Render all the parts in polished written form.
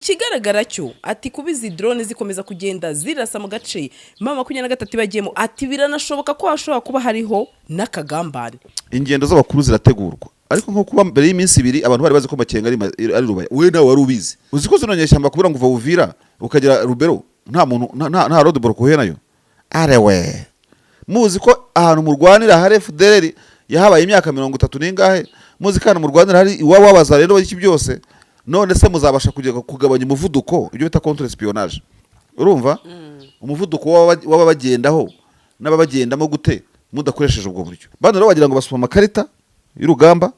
Ikigaragara cyo, ati kuba izi drone zikomeza kugenda zirasa mu gace M23 bagiyemo, ati biranashoboka ko hashobora kuba hariho n'akagambane. Ingendo z'abakuru zirategurwa, ariko nko kuba mbere y'iminsi 2 abantu bari bazi ko Makenga ari Rubaya, we nawe wari ubizi, uzi ko zino nyeshyamba kubura ngo uva Uvira ukagera Rubero nta muntu, nta road block uhuye nayo. Arewe, muzi ko ahantu murwanira hari FDLR yahabaye imyaka 30 n'ingahe, muzi ko ahantu murwanira hari iwabo wabaza rero iki byose. None se muzabasha kujya kugabanya umuvuduko, ibyo bita contre espionnage, urumva umuvuduko w'ababagendaho n'ababagendamo gute mudakoresheje ubwo buryo? Bano rero bagira ngo basoma amakarita y'urugamba,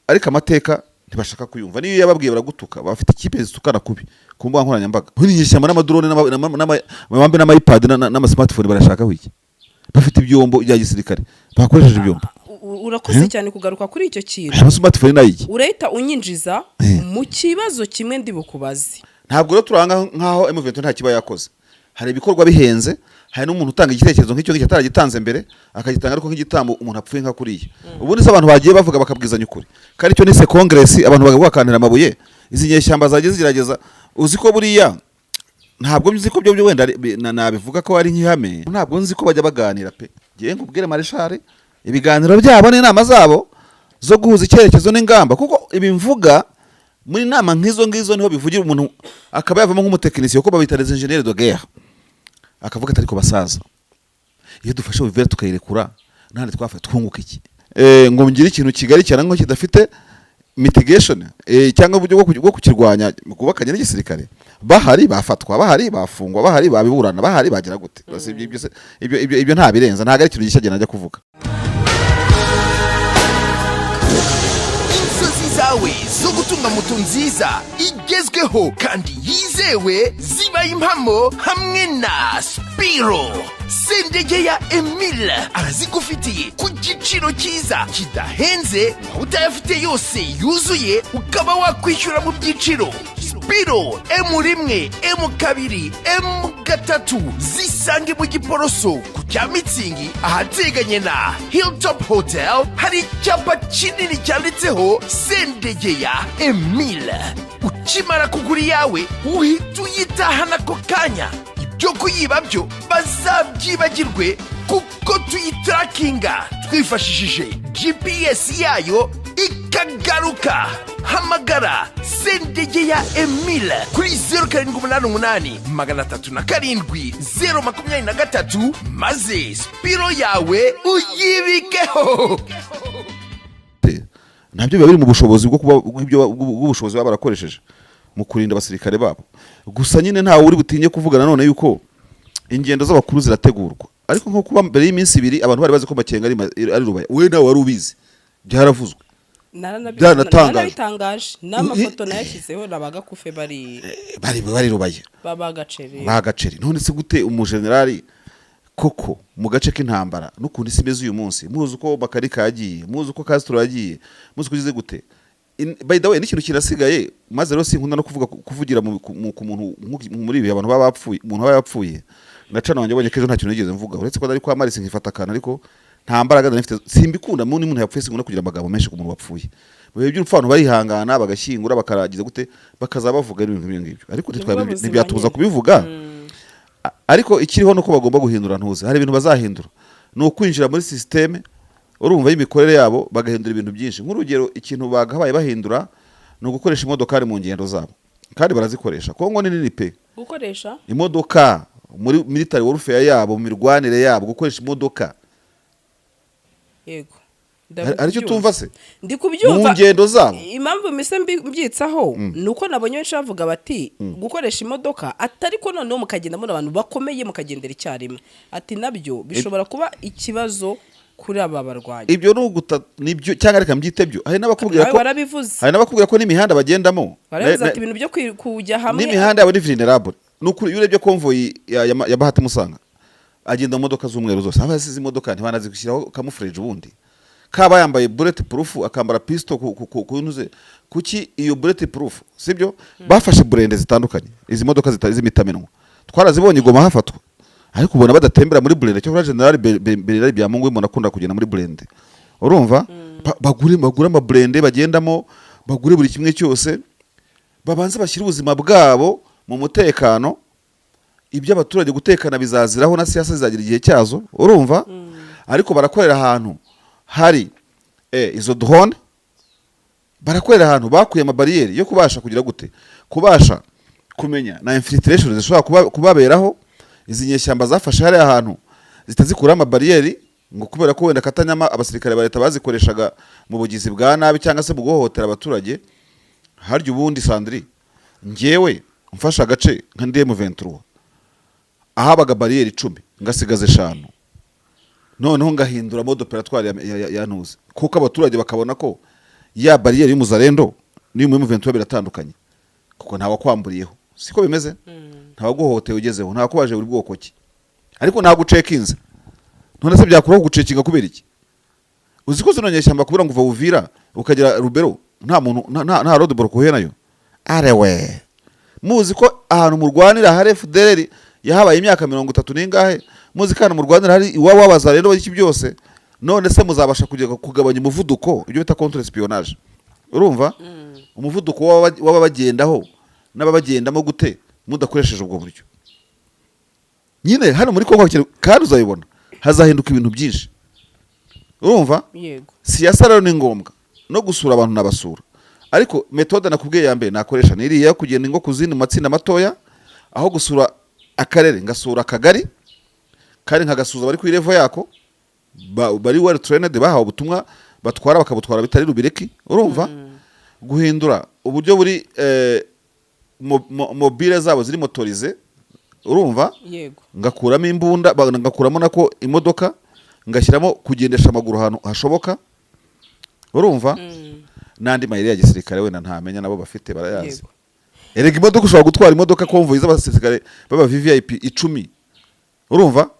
ariko amateka ntibashaka kuyumva. Niyo yababwiye baragutuka, bafite ikipe zitukana kubi ku mbuga nkoranyambaga. Muri inyeshyamba n'amadrone n'amabambe n'ama iPad n'ama smartphone barashaka iki? Bafite ibyombo bya gisirikare, bakoresheje ibyombo. Urakoze cyane kugaruka kuri icyo kintu. Aya smartphone n'ayiki? Urahita unyinjiza mu kibazo kimwe ndi bukubaze. Ntabwo rero turanga nk'aho M23 nta kiba yakoze. Hari ibikorwa bihenze, hari n'umuntu utanga igitekerezo nk'icyo ngicyo ataragitanze mbere, akagitanga ariko nk'igitambo umuntu apfuye nka kuriya. Ubundi se abantu bagiye bavuga bakabwizanya ukuri, kandi icyo nise congress, abantu bakantera amabuye. Izi nyeshyamba zagiye zigerageza, uzi ko buriya ntabwo nzi ko byo wenda nabivuga ko ari nk'ihame, ntabwo nzi ko bajya baganira pe. Ngiye nkubwire mareshare, ibiganiro byabo n'inama zabo zo guhuza icyerekezo n'ingamba, kuko ibi mvuga muri nama nk'izo ngizo niho bivugira, umuntu akaba yavamo nk'umutekinisiye, kuko babita les ingénieurs de guerre, akavuga ati: "Ariko basaza, iyo dufashe Uvira tukayirekura n'ahandi twafata, twunguka iki?" Ngo ngire ikintu kigali cyane ngo kidafite mitigation cyangwa uburyo bwo kukirwanya kubakanye n'igisirikare. Bahari bafatwa, bahari bafungwa, bahari babiburana, bahari bagira gute? Basi ibyo nta birenza, ntabwo ari ikintu gishya najya kuvuga. Inzozi zawe zo gutunga moto nziza igezweho kandi yizewe zibaye impamo hamwe na Spiro. Sendegeya Emile arazigufitiye ku giciro cyiza kidahenze, waba utayafite yose yuzuye ukaba wakwishyura mu byiciro. Spiro M1, M2, M3 zisange mu Giporoso ku cya Mitsingi, ahateganye na Hilltop Hotel. Hari icyapa kinini cyanditseho Sendegeya Emile. Ukimara kugura iyawe uhita uyitahana ako kanya. Ibyo kuyiba byo bazabyibagirwe, kuko tuyitarakinga twifashishije GPS yayo ikagaruka. Hamagara Sendegeya Emile kuri 0788 307 023, maze Spiro yawe uyibikeho. Nabyo biba biri mu bushobozi bwo kuba bw'ubushobozi baba barakoresheje mu kurinda abasirikare babo. Gusa nyine ntawe uri butinye kuvuga nanone yuko ingendo z'abakuru zirategurwa, ariko nko kuba mbere y'iminsi 2 abantu bari bazi ko Makenga ari Rubaya, we nawe wari ubizi, byaravuzwe. Byaranatangajwe. Naranabitangaje, n'amafoto nayashyizeho nabagakufe bari Bari Rubaya. Babagaceri. Bagaceri. None se gute umujenerali koko mu gace k'intambara n'ukuntu isi imeze uyu munsi, muzi uko Makarika yagiye, muzi uko Castro yagiye, muzi uko ugize gute? By the way, n'ikintu kirasigaye maze rero sinkunda no kuvuga kuvugira ku muntu muri ibi abantu baba bapfuye. Umuntu aba yapfuye nacana wanjye abonye ko ejo nta kintu nigeze mvuga, uretse ko nari kwa Marisi nkifata akantu, ariko nta mbaraga nari mfite. Simbikunda mu umuntu yapfuye, sinkunda kugira amagambo menshi ku muntu wapfuye. Mu bihe by'urupfu abantu barihangana, bagashyingura, bakaragiza gute, bakaza bavuga ibintu nk'ibyo ngibyo, ariko Nibwo buzima ntibyatubuza nyine. kubivuga. Ariko ikiriho nuko bagomba guhindura, ntuzi hari ibintu bazahindura, ni ukwinjira muri système, urumva, y'imikorere yabo, bagahindura ibintu byinshi. Nk'urugero, ikintu bagabaye bahindura ni ugukoresha imodokari mu ngendo zabo, kandi barazikoresha. Kongo ni nini pe. Gukoresha Imodoka muri military warfare yabo, mu mirwanire yabo, gukoresha imodoka. Yego. Hari icyo utumva se? Ndi kubyumva. Mu ngendo zabo. Impamvu mise mbyitsaho ni uko nabonye benshi bavuga bati gukoresha imodoka, atari ko noneho mukagenda muri abantu bakomeye mukagendera icyarimwe, ati nabyo bishobora kuba ikibazo kuri aba barwanyi. Ibyo ni uguta nibyo, cyangwa reka mbyite byo. Hari n'abakubwira Nawe ko warabivuze. Hari n'abakubwira ko n'imihanda bagendamo Barabivuze ati ibintu byo kujya hamwe n'imihanda yabo ni vulnerable. Ni ukuri, iyo urebye convoy ya Bahati Musanga, agenda mu modoka z'umweru zose, aba yasize imodoka ntibanazishyiraho camouflage. Ubundi kaba yambaye bullet proof, akambara pistol ku ntuze. Kuki iyo bullet proof sibyo? Bafashe burende zitandukanye, izi modoka z'imitamenwa twarazibonye igoma hafatwa, ariko ubona badatembera muri burende. Cyangwa General Bernard Byamungu umuntu akunda kugenda muri burende, urumva? Bagure amaburende bagendamo, bagure buri kimwe cyose. Babanze bashyire ubuzima bwabo mu mutekano. Iby'abaturage gutekana bizaziraho, na siyasa zizagira igihe cyazo, urumva? Ariko barakorera ahantu hari izo drone, barakorera ahantu bakuye amabariyeri yo kubasha kugira gute, kubasha kumenya na infiltration zishobora kubaberaho. Izi nyeshyamba zafashe hariya hantu zitazikuraho amabariyeri ngo kubera ko wenda Katanyama abasirikare ba leta bazikoreshaga mu bugizi bwa nabi cyangwa se mu guhohotera abaturage. Harya ubundi, Sandri, njyewe mfashe agace nka ndi M23, ahabaga bariyeri 10 ngasigaza 5, noneho ngahindura mode opératoire ya ntuzi, kuko abaturage bakabona ko ya bariyeri y'umuzarendo n'iyo M23 biratandukanye, kuko ntawakwamburiyeho, siko bimeze? Ntawaguhohoteye ugezeho, ntawakubaje buri bwoko ki, ariko ntagucekinze. None se byakuraho gucekinga kubera iki? Uzi ko zino nyeshyamba kubura ngo uva Uvira ukagera Rubero nta muntu, nta road block uhuye nayo? Arewe, muzi ko ahantu murwanira hari FDLR yahabaye imyaka 30 n'ingahe? Muzi ko ahantu murwanira hari iwabo wabaza rero iki byose? None se muzabasha kujya kugabanya umuvuduko, ibyo bita contre espionnage, urumva, umuvuduko w'ababagendaho n'ababagendamo gute mudakoresheje ubwo buryo nyine? Hano muri Kongo kandi uzabibona hazahinduka ibintu byinshi, urumva? Yego. Siyasa rero ni ngombwa, no gusura abantu nabasura, ariko méthode nakubwiye ya mbere nakoresha ni iriya yo kugenda ingo ku zindi mu matsinda matoya, aho gusura akarere ngasura akagari, kandi nkagasuza bari ku i level yako, bari well trained, bahawe ubutumwa batwara bakabutwara bitari rubireki, urumva? Guhindura uburyo buri mobile zabo ziri motorisées, urumva? Yego. Ngakuramo imbunda, ngakuramo nako imodoka, ngashyiramo kugendesha amaguru ahantu hashoboka, urumva? N'andi mayeri ya gisirikare wenda ntamenya, nabo bafite barayazi. Erega imodoka, ushobora gutwara imodoka convoy z'abasirikare b'aba VVIP 10, urumva?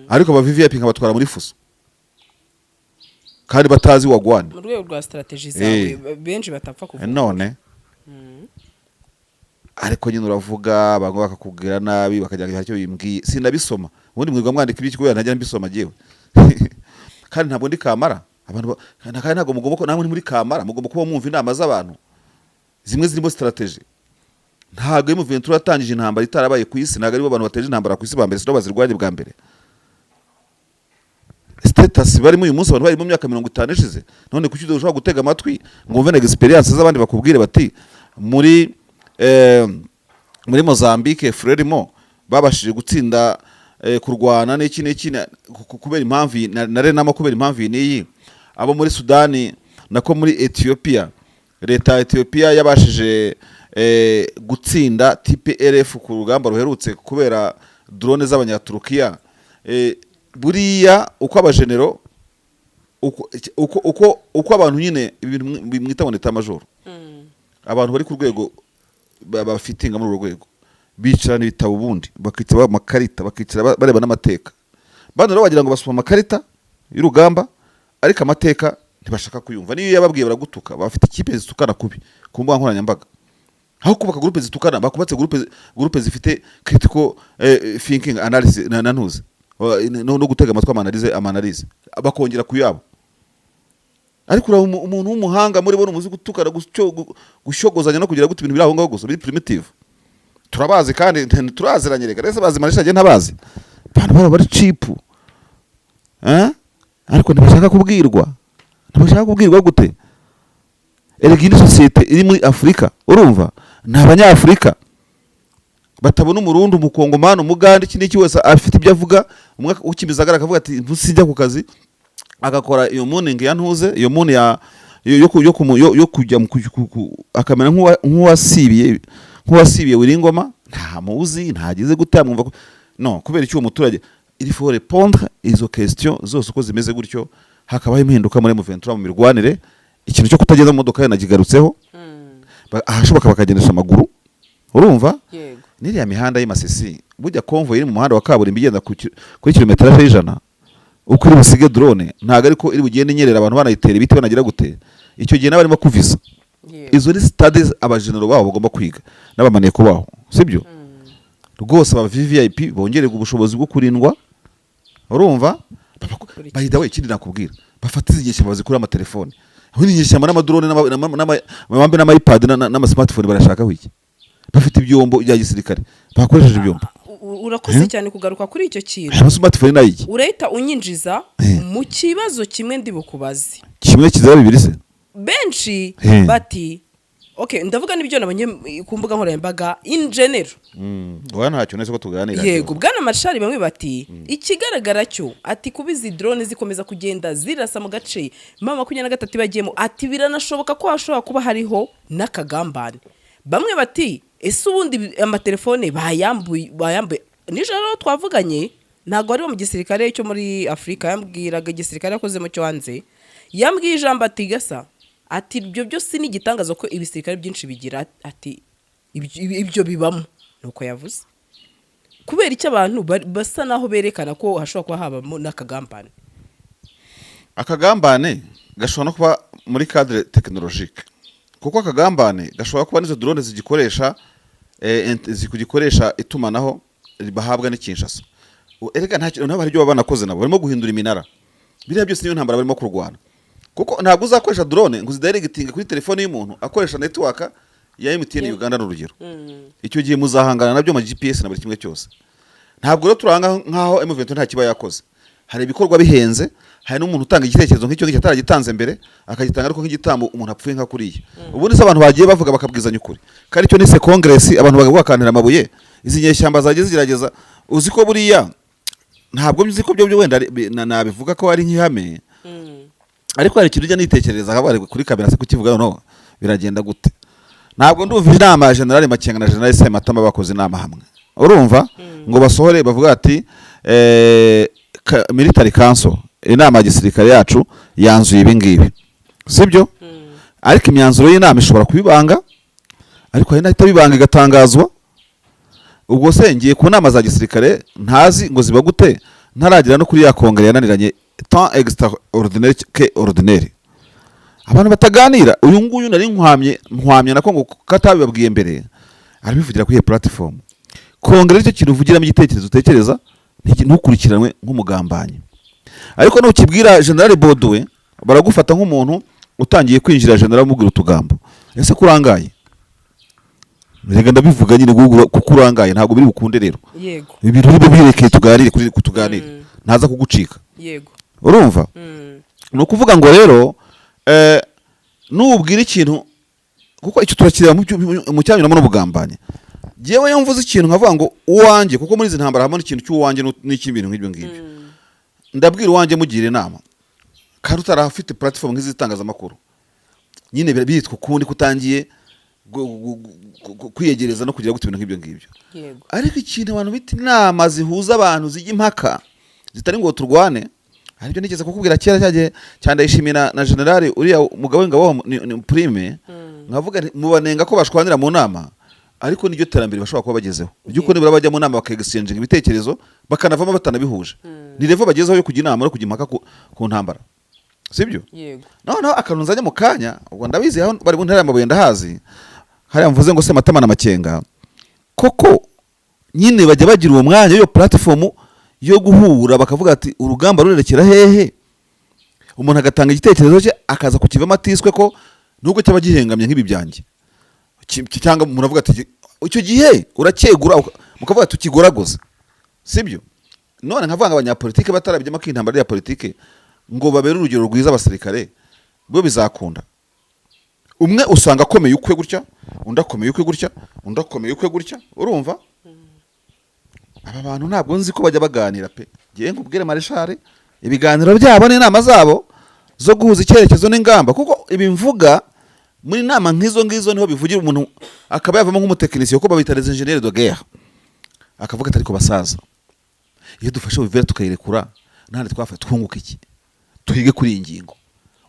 Ariko aba VVIP nkabatwara muri fuso kandi batazi wagwana. Mu rwego rwa strategy zawe benshi batapfa kuvuga. None ariko nyine uravuga, bamwe bakakubwira nabi, bakagira ngo hari icyo bimbwiye. Sinabisoma ubundi, mwirwa mwandika ibiki kubera ntajya mbisoma jyewe, kandi ntabwo ndi kamara. Abantu kandi ntabwo mugomba ko namwe muri kamara mugomba kuba mwumva inama z'abantu zimwe zirimo strategy. Ntabwo M23 yatangije intambara itarabaye ku isi, ntabwo aribo bantu bateje intambara ku isi ba mbere, sino bazirwanye bwa mbere. Status barimo uyu munsi abantu bari mu myaka 50 ishize. None kuki udashobora gutega amatwi ngo wumve na experience z'abandi, bakubwire bati muri Mozambique Frelimo babashije gutsinda, kurwana n'iki n'iki kubera impamvu iyi, na Renamo kubera impamvu iyi n'iyi. Abo muri Sudani, nako muri Ethiopia, leta ya Ethiopia yabashije gutsinda TPLF ku rugamba ruherutse kubera drone z'abanyaturukiya. Buriya uko abajenero uko abantu nyine ibintu mwita ngo l'état-major, abantu bari ku rwego bafitinga muri urwo rwego, bicarana ibitabo, ubundi bakicara amakarita, bakicara bareba n'amateka. Bano rero wagira ngo basoma amakarita y'urugamba, ariko amateka ntibashaka kuyumva. Niyo yababwiye baragutuka. Bafite ikipe zitukana kubi ku mbuga nkoranyambaga. Aho kubaka groupe zitukana, bakubatse groupe zifite critical thinking, analysis na ntuzi no gutega amatwi ama analyse bakongera kuyabo. Ariko uraba umuntu w'umuhanga muri bo ni umuzi gutukana, gushyogozanya no kugira gute, ibintu biri aho ngaho gusa biri primitive. Turabazi kandi turaziranye. Reka rese bazi marisha ntabazi, abantu baba bari cheap, eh? Ariko ntibashaka kubwirwa. Ntibashaka kubwirwa gute? Erega iyi ni sosiyete iri muri Afurika, urumva? Ni Abanyafurika batabona Umurundi, Umukongomani, Umugande, iki n'iki, wese afite ibyo avuga. Umwe ukimizagara akavuga ati ntusijya ku kazi, agakora iyo morning ya ntuze, iyo morning ya yo kujya akamera nk'uwasibiye Wiringoma, nta muzi, ntagize gute, mwumva ko no kubera icyo uwo muturage. Il faut répondre izo questions zose uko zimeze gutyo, hakabaho impinduka muri M23 mu mirwanire. Ikintu cyo kutagenda mu modoka nakigarutseho. Ahashoboka bakagendesha amaguru, urumva? Yego. N'iriya mihanda y'Imasisi, burya convoy iri mu muhanda wa kaburimbo igenda kuri kilometero 100, uko iri busige drone ntabwo ariko iri bugende inyerera, abantu banayitera ibiti, banagira gute. Icyo gihe n'abarimo kuvisa. Izo ni stade abajenero babo bagomba kwiga n'abamaneko baho, sibyo rwose? Aba VVIP bongererwa ubushobozi bwo kurindwa, urumva? By the way, ikindi nakubwira, bafata izi nyeshyamba bazikura amatelefone. Ubundi inyeshyamba n'amadrone n'amabambe n'amaipad n'amasmartphone barashaka iki? Bafite ibyombo bya gisirikare, bakoresheje ibyombo. Urakoze cyane kugaruka kuri icyo kintu. Aya smartphone ni ayiki? Urahita unyinjiza mu kibazo kimwe ndi bukubaze. Kimwe kizaba bibiri se? Benshi bati, okay, ndavuga n'ibyo nabonye ku mbuga nkoranyambaga in general. Oya, ntacyo, nese ko tuganira. Yego, bwana Marshal, bamwe bati ikigaragara cyo, ati kuba izi drone zikomeza kugenda zirasa mu gace M23 bagiyemo, ati biranashoboka ko hashobora kuba hariho n'akagambane. Bamwe bati ese ubundi amatelefone bayambuye? Bayambuye nijoro rero twavuganye, ntabwo ari mu gisirikare cyo muri Afurika, yambwiraga igisirikare yakoze mu cyo hanze. Yambwiye ijambo ati gasa, ati ibyo byose ni igitangaza ko ibisirikare byinshi bigira, ati ibyo bibamo. Nuko yavuze. Kubera icyo abantu basa naho berekana ko hashobora kuba habamo n'akagambane? Akagambane gashobora no kuba muri cadre technologique, kuko akagambane gashobora kuba n'izo drone zigikoresha zigikoresha itumanaho bahabwa n'i Kinshasa. Erega nta kintu nabo, hari ibyo baba banakoze nabo, barimo guhindura iminara. Biriya byose niyo ntambara barimo kurwana, kuko ntabwo uzakoresha drone ngo uzidirectinge kuri telefone y'umuntu akoresha network ya MTN Uganda, n'urugero. Icyo gihe muzahangana nabyo mu GPS na buri kimwe cyose. Ntabwo rero turanga nk'aho M23 nta kiba yakoze. Hari ibikorwa bihenze, hari n'umuntu utanga igitekerezo nk'icyo ngicyo ataragitanze mbere, akagitanga ariko nk'igitambo umuntu apfuye nka kuriya. Ubundi se abantu bagiye bavuga bakabwizanya ukuri, kandi icyo nise congress, abantu bakantera amabuye. Izi nyeshyamba zagiye zigerageza, uzi ko buriya ntabwo nzi ko byo wenda nabivuga ko ari nk'ihame, ariko hari ikintu ujya nitekerereza akaba ari kuri kamera se kukivuga noneho biragenda gute? Ntabwo ndumva inama ya General Makenga na General Sematama bakoze inama hamwe, urumva, ngo basohore bavuga ati military council, inama ya gisirikare yacu yanzuye ibi ngibi, sibyo? Ariko imyanzuro y'inama ishobora kubibanga, ariko hari n'ahita bibanga igatangazwa. Ubwo se ngiye ku nama za gisirikare ntazi ngo ziba gute, ntaragera no kuri ya kongere yananiranye, temps extraordinaire que ordinaire, abantu bataganira. Uyu nguyu nari nkwamye nkwamye nako ngo katabibabwiye mbere, arabivugira kuri iyo platform. Kongere nicyo kintu uvugiramo igitekerezo utekereza, ntukurikiranwe nk'umugambanyi, ariko nukibwira General Baudouin baragufata nk'umuntu utangiye kwinjira general umubwira utugambo. Ese kurangaye? Reka ndabivuga nyine kuko urangaye, ntabwo biri bukunde rero. Ibintu bibe birekeye, tuganire kuri tuganire, ntaza kugucika. Urumva? Ni ukuvuga ngo rero nubwira ikintu, kuko icyo turakireba mu cyanyuramo n'ubugambanyi. Jyewe iyo mvuze ikintu nkavuga ngo uwanjye, kuko muri izi ntambara habamo n'ikintu cy'uwanjye n'ikindi bintu nk'ibyo ngibyo, ndabwira uwanjye mugira inama, kandi utarafite platform nk'izi z'itangazamakuru nyine bitwa ukundi kutangiye kwiyegereza no kugira gute, ibintu nk'ibyo ngibyo. Ariko ikintu abantu bita inama zihuza abantu zijya impaka zitari ngo turwane, aribyo nigeze kukubwira kera cya gihe cya Ndayishimiye na generali uriya mugabo w'ingabo ni Prime, nkavuga nti mubanenga ko bashwanira mu nama, ariko niryo terambere bashobora kuba bagezeho by'ukuri. Nibura bajya mu nama bakexchanginga ibitekerezo, bakanavamo batanabihuje. Ni level bagezeho yo kujya inama no kujya impaka ku ntambara, sibyo? Yego. Noneho akantu nzajya mu kanya, ubwo ndabizi aho bari buntera amabuye, ndahazi hariya mvuze ngo Sematama na Makenga koko nyine bajya bagira uwo mwanya, iyo platform yo guhura bakavuga ati urugamba rurerekera hehe, umuntu agatanga igitekerezo cye akaza kukivamo atiswe ko nubwo cyaba gihengamye nk'ibi byanjye. Cyangwa umuntu avuga ati icyo gihe uracyegura, mukavuga ati tukigoragoza, sibyo? None nkavuga ngo abanyapolitike batarabijyamo ko intambara ya politike ngo babere urugero rwiza abasirikare bo, bizakunda? Umwe usanga akomeye ukwe gutya, undi akomeye ukwe gutya, undi akomeye ukwe gutya. Urumva, aba bantu ntabwo nzi ko bajya baganira pe. Ngiye nkubwire mareshare, ibiganiro byabo n'inama zabo zo guhuza icyerekezo n'ingamba, kuko ibi mvuga muri nama nk'izo ngizo niho bivugira, umuntu akaba yavamo nk'umutekinisiye, kuko babita les ingénieurs de guerre, akavuga ati ariko basaza, iyo dufashe Uvira tukayirekura ntandi twafata twunguka iki? Twige kuri iyi ngingo,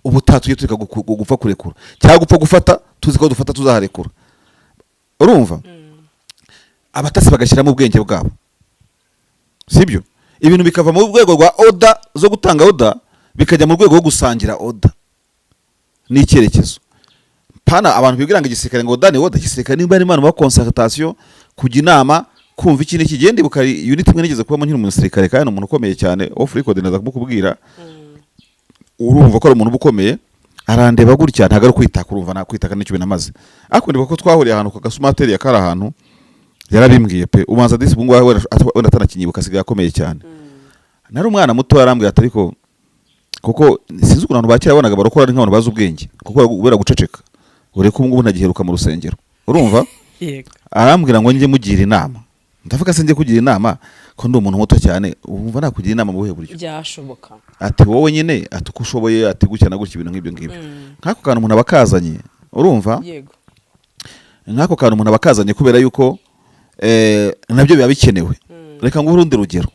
ubutaha tujye tureka gupfa kurekura cyangwa gupfa gufata tuzi ko dufata tuzaharekura. Urumva, abatasi bagashyiramo ubwenge bwabo, sibyo? Ibintu bikava mu rwego rwa order zo gutanga order, bikajya mu rwego rwo gusangira order n'icyerekezo. Pana abantu bibwira ngo igisirikare ngo order ni order. Igisirikare nimba ari imana ba concertation, kujya inama, kumva iki n'iki. Genda ibuka unit imwe nigeze kubamo nkiri umusirikare, kandi ni umuntu ukomeye cyane, off record ndaza kumukubwira. Urumva ko ari umuntu uba ukomeye, Arandeba gutya, ntabwo ari kwitaka, urumva nta kwitaka nicyo binamaze, ariko ndibuka ko twahuriye ahantu ku gasumateri kari ahantu, yarabimbwiye pe. Ubanza disi ubu ngubu wenda atanakinyibuka, asigaye akomeye cyane. Nari umwana muto, yarambwiye ati: "Ariko kuko sinzi ukuntu abantu ba kera babonaga barokora ari nk'abantu bazi ubwenge, kuko kubera guceceka, ureke ubu ngubu ntagiheruka mu rusengero," urumva? Yego. Arambwira ngo njye mugira inama. Ndavuga: "Se njye kugira inama ko ndi umuntu muto cyane, wumva nakugira inama mu buhe buryo?" Byashoboka? Ati: "Wowe nyine," ati, "uko ushoboye," ati, "gutya na gutya," ibintu nk'ibyo ngibyo. Nk'ako kantu umuntu aba akazanye, urumva? Yego. Nk'ako kantu umuntu aba akazanye kubera yuko nabyo biba bikenewe. Reka nguhe urundi rugero.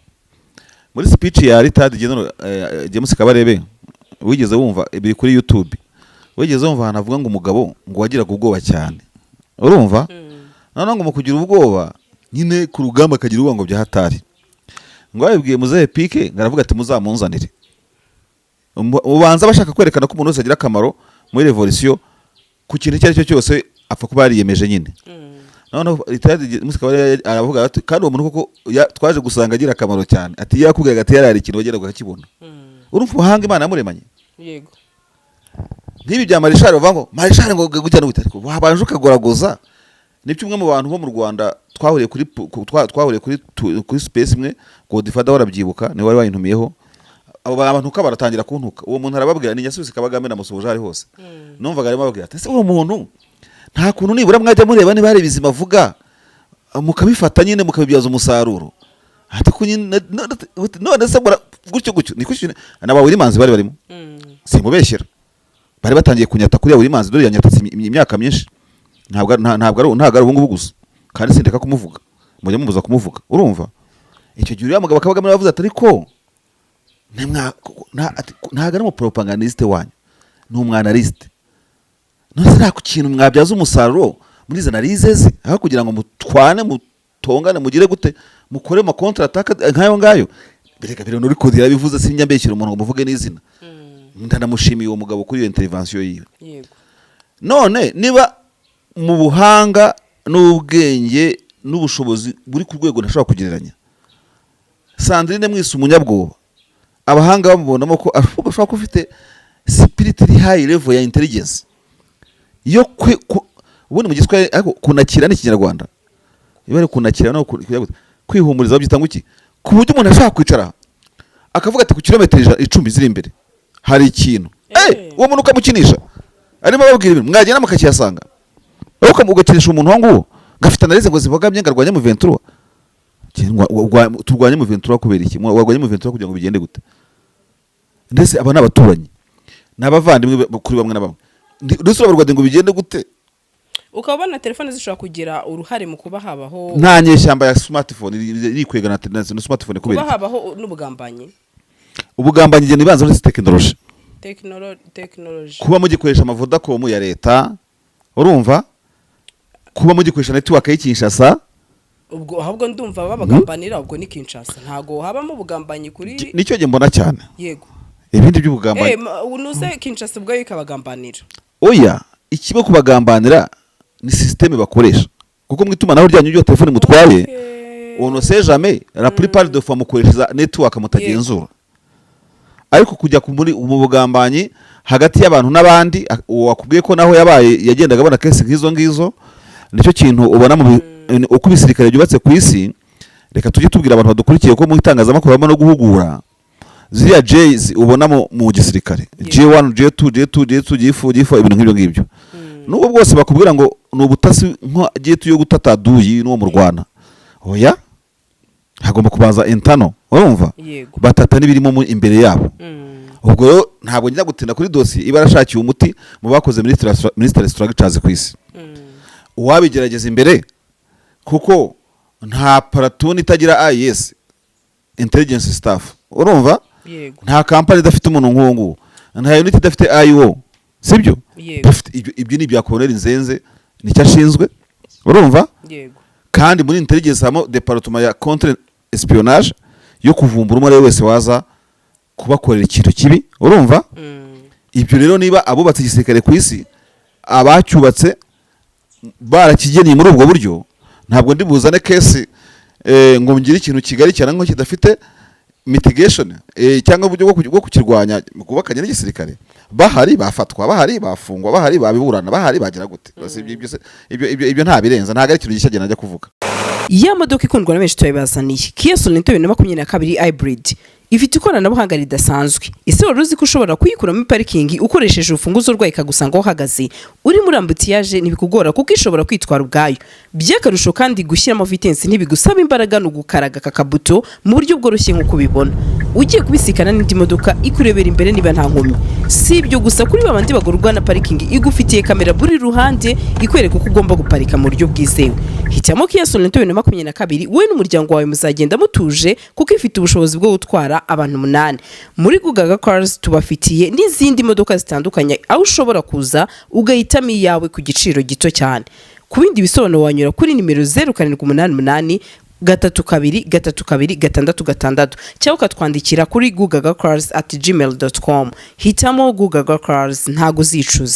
Muri speech ya retired General James Kabarebe, wigeze wumva, biri kuri YouTube, wigeze wumva ahantu avuga ngo umugabo ngo wagiraga ubwoba cyane, urumva? Noneho ngo mu kugira ubwoba nyine ku rugamba akagira ubwoba ngo bya hatari, ngo babibwiye muzehe Pike, ngo aravuga ati: "Muzamunzanire." Ubanza bashaka kwerekana ko umuntu wese agira akamaro muri revolution ku kintu icyo ari cyo cyose, apfa kuba yariyemeje nyine. Noneho retired James Kabarebe aravuga ati: "Kandi uwo muntu koko twaje gusanga agira akamaro cyane," ati: "Yakubwiraga ati yarari ikintu wageraga ukakibona." Urumva ubuhanga Imana yamuremanye? Yego. Nk'ibi bya Marishari, bavuga ngo Marishari ngo gutya no gutya, ariko wabanje ukagoragoza. Nibyo, umwe mu bantu bo mu Rwanda twahuriye kuri pu- ku- twa- twahuriye kuri space imwe, Godfather warabyibuka, niwe wari wayintumiyeho. Abo bantu uka baratangira kuntuka, uwo muntu arababwira, ni Nyasubizi Kabagame, namusuhuje aho ari hose. Numvaga arimo ababwira ati: "Ese uwo muntu nta kuntu nibura mwajya mureba niba hari ibizima avuga mukabifata nyine mukabibyaza umusaruro?" Ati: "Ko nyine none se gutyo gutyo niko." Na ba Wilimanzi bari barimo, simubeshyera, bari batangiye kunyata kuriya Wilimanzi. Dore yanyatatse imyaka myinshi, ntabwo ari ubungubu gusa, kandi sindeka kumuvuga, mujya mumubuza kumuvuga. Urumva icyo gihe uriya mugabo Akabagamo yavuze ati: "Ariko ati, ntabwo ari umupropagandiste wanyu, ni umwanalyste. None se nta kintu mwabyaza umusaruro muri izo analyse ze, aho kugira ngo mutwane, mutongane, mugire gute, mukore ama contre attaque nk'ayo ngayo?" Bereka biri muri kode yabivuze, sinjya mbeshyira umuntu ngo muvuge n'izina. Ndanamushimiye uwo mugabo kuri iyo intervention yiwe. None niba mu buhanga n'ubwenge n'ubushobozi buri ku rwego ntashobora kugereranya, Sandrine mwise umunyabwoba, abahanga bamubonamo ko ahubwo ashobora kuba ufite spirit iri high level ya intelligence yo ubundi mu Giswahili, ariko kunakira ni Ikinyarwanda, iba ari kunakira no kwihumuriza, babyita ngo iki? Ku buryo umuntu ashobora kwicara akavuga ati: "Ku kilometero 10 ziri imbere hari ikintu." Uwo muntu ukamukinisha arimo ababwira ibintu, mwagenda mukakihasanga, wowe ugakinisha umuntu uwo nguwo ngafite analyse ngo zibogamye, ngo arwanye M23. Turwanye M23 kubera iki? Warwanye M23 kugira ngo bigende gute? Ndetse aba ni abaturanyi, ni abavandimwe kuri bamwe na bamwe. Ndetse urabarwanya ngo bigende gute? Ukaba ubona telefone zishobora kugira uruhare mu kuba habaho Nta nyeshyamba ya smartphone iri kwegana na smartphone kuba kubera iki? habaho n'ubugambanyi. Ubugambanyi igenda ibanza muri tekinoloji. Tekinoloji. Kuba mugikoresha amaVodacom ya leta, urumva, kuba mugikoresha network y'i Kinshasa. Ubwo ahubwo ndumva babagambanira, ubwo ni Kinshasa, ntago habamo ubugambanyi kuri Nicyo njye mbona cyane. Ibindi by'ubugambanyi Nuze Kinshasa ubwayo ikabagambanira. Oya, ikiba kubagambanira ni système bakoresha, kuko mu itumanaho ryanyu ryo telefone mutwaye, on ne sait jamais, la plupart de fois mukoresha za network mutagenzura. Ariko kujya mu bugambanyi hagati y'abantu n'abandi, uwo wakubwiye ko naho yabaye yagendaga abona case nk'izo ngizo, nicyo kintu ubona mu uko ibisirikare byubatse ku isi. Reka tujye tubwira abantu badukurikiye ko mu itangazamakuru harimo no guhugura. Ziriya J's ubona mu gisirikare, J1, J2, J2, J2, J4, J4, ibintu nk'ibyo ngibyo, nubwo bwose bakubwira ngo ni ubutasi nka J2 yo gutata aduyi n'uwo murwana, oya, hagomba kubanza intano, urumva? Batata n'ibirimo imbere yabo. Ubwo rero ntabwo njya gutinda kuri dosiye iba yarashakiwe umuti mu bakoze military structures ku isi. Uwabigerageza imbere, kuko nta platoon itagira IS, intelligence staff, urumva? Yego. Nta kampani idafite umuntu nk'uwo nguwo, nta unit idafite IO, sibyo? Yego. Bafite ibyo ni ibya Colonel Nzenze, nicyo ashinzwe, urumva? Yego. Kandi muri intelligence habamo département ya contre espionnage yo kuvumbura umwe ari we wese waza kubakorera ikintu kibi, urumva? Ibyo rero, niba abubatse igisirikare ku isi, abacyubatse barakigennye muri ubwo buryo, ntabwo ndi buzane case ngo ngire ikintu kigari cyane nko kidafite mitigation cyangwa uburyo bwo kukirwanya bwubakanye n'igisirikare. Bahari bafatwa, bahari bafungwa, bahari babiburana, bahari bagira gute. Ibyo nta birenza, ntabwo ari ikintu gishya najya kuvuga. Ya modoka ikundwa na benshi turabibazaniye, Kia Sorento 2022 Hybrid, ifite ikoranabuhanga ridasanzwe. Ese wari uzi ko ushobora kuyikura muri parikingi ukoresheje urufunguzo rwayo, ikagusanga aho uhagaze? Uri muri embouteillage ntibikugora kuko ishobora kwitwara ubwayo. By'akarusho kandi, gushyiramo vitesse ntibigusaba imbaraga, ni ugukaraga aka kabuto mu buryo bworoshye. Nk'uko ubibona, ugiye kubisikana n'indi modoka, ikurebera imbere niba nta nkomyi. Si ibyo gusa, kuri babandi bagorwa na parikingi, igufitiye kamera buri ruhande ikwereka uko ugomba guparika mu buryo bwizewe. Hitamo Kia Sorento 2022, wowe n'umuryango wawe muzagenda mutuje kuko ifite ubushobozi bwo gutwara abantu umunani. Muri Gugaga Cars tubafitiye n'izindi modoka zitandukanye, aho ushobora kuza ugahitamo iyawe ku giciro gito cyane. Ku bindi bisobanuro wanyura kuri nimero 0788 32 32 66 cyangwa ukatwandikira kuri gugagacars@gmail.com. Hitamo Gugaga Cars, ntago uzicuza.